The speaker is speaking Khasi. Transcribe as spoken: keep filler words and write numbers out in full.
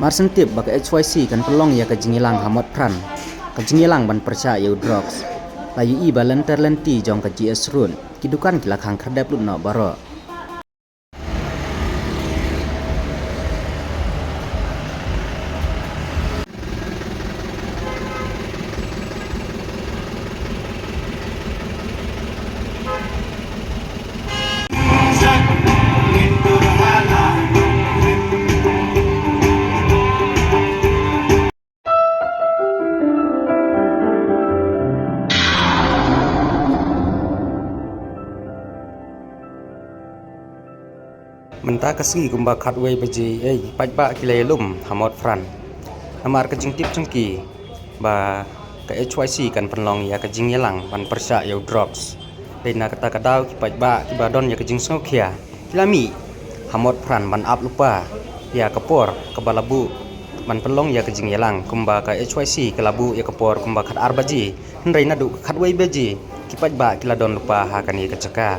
Mar shen tip ba ka H Y C kan pynlong ïa ka jingïalang ha Motphran, ka jingïalang ban pyrshah ïa u drugs, la ïohi ba lynter lynti jong ka G S Road ki dukan ki la khang khyrdep lut noh baroh. Mynta ka sngi kumba khatwei baje, eh, paidbah ki la ïalum ha Motphran namar ka jingtip jong ki ba ka H Y C kan pynlong ïa ka jingïalang ban pyrshah ïa u drugs. Dei na kata ka daw ki paidbah kiba don ïa ka jingsngewkhia ki la mih ha Motphran ban ap lypa ïa ka por kaba la buh ban pynlong ïa ka jingïalang. Kumba ka H Y C ka la buh ïa ka por kumba khatar baje, hynrei naduh ka khatwei baje ki paidbah ki la don lypa ha kane ka jaka.